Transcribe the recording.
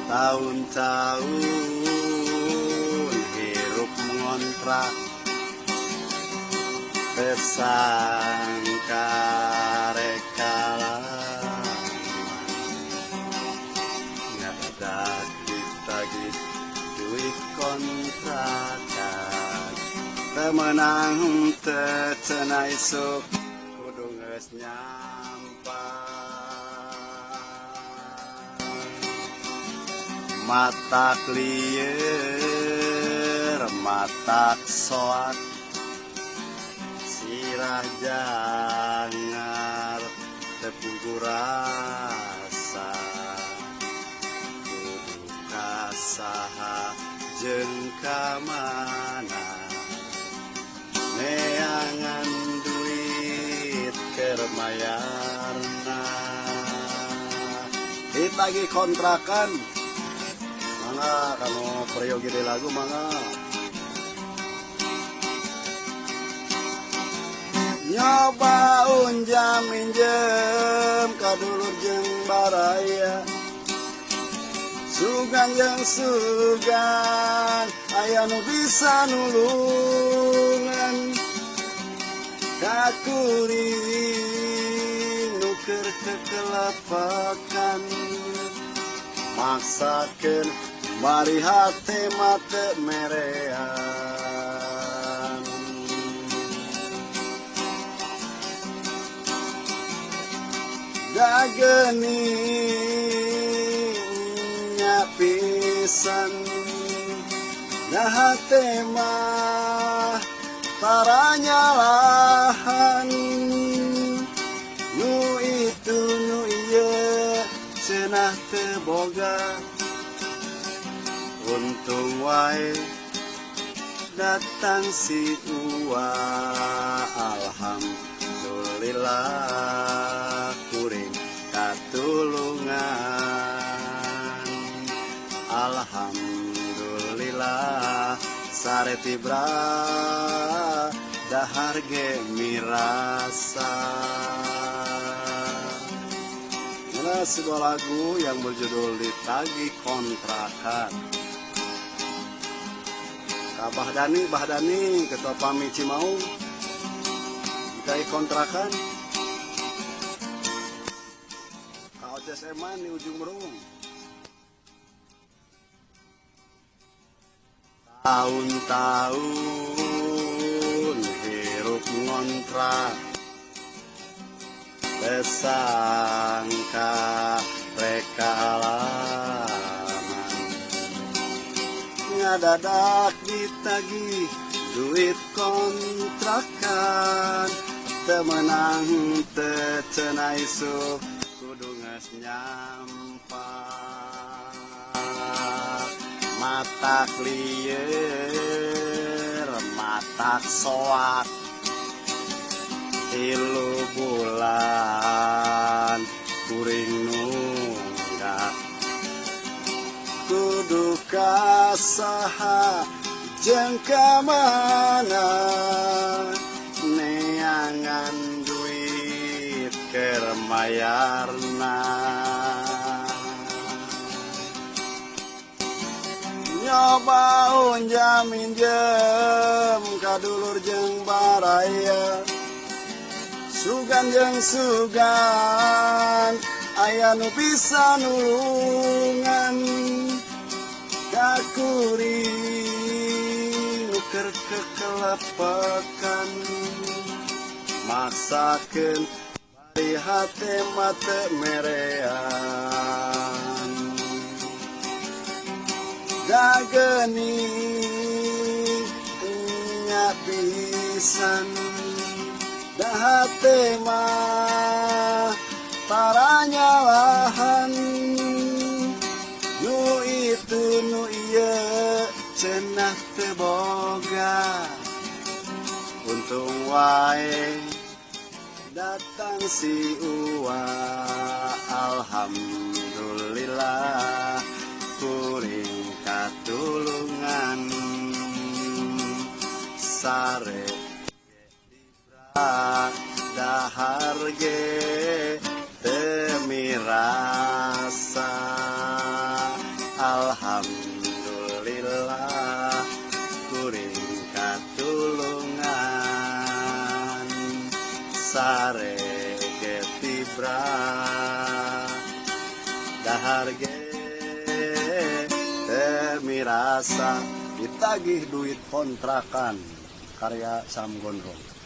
Tahun-tahun hirup ngontrak tesangka rekalaman ngadadak ditagih duit kontrakan temenang teu cenah isuk kudu geus nyampa matak lieur matak soak sirah jangar teu rasa kudu ka saha jeung ka mana neangan duit keur mayarna ditagih kontrakan mangga kanu peryogi deui lagu mangga nyoba unjam minjem ka dulur jeung baraya sugan jeung sugan aya nu bisa nulungan ka kuring nu keur kekelepakan maksakeun bari hate mah teu merean dageuning nya pisan da hate mah tara nyalahan nu itu nu ieu cenah teu boga untung wae datang si Uwa alhamdulillah kuring katulungan alhamdulillah sare tibra dahar ge mirasa. Inilah sebuah lagu yang berjudul Ditagih Kontrakan. Ka Bah Dani, Bah Dani, Ketua PAMI Cimaung, ditagih kontrakan. Ka Oces Eman di Ujung Berung. Tahun-tahun hirup ngontrak tesangka rekalaman ngadadak ditagih duit kontrakan temenang teu cenah isuk kudu geus nyampa matak lieur matak soak 3 bulan kuring nunggak kudu ka saha jeung ka mana neangan duit keur mayarna nyoba unjam minjem ka dulur jeung baraya sugan jeung sugan aya nu bisa nulungan ka kuring nu keur kekelepekan maksakeun bari hate mah teu merean dageuning nya pisan da hate mah tara nyalahan nu itu nu ieu cenah teu boga untung wae datang si Uwa alhamdulillah kuring katulungan sare dahar ge teu mirasa Alhamdulillah kuring katulungan sare ge tibra dahar ge teu mirasa ditagih duit kontrakan, karya Sam Gondrong.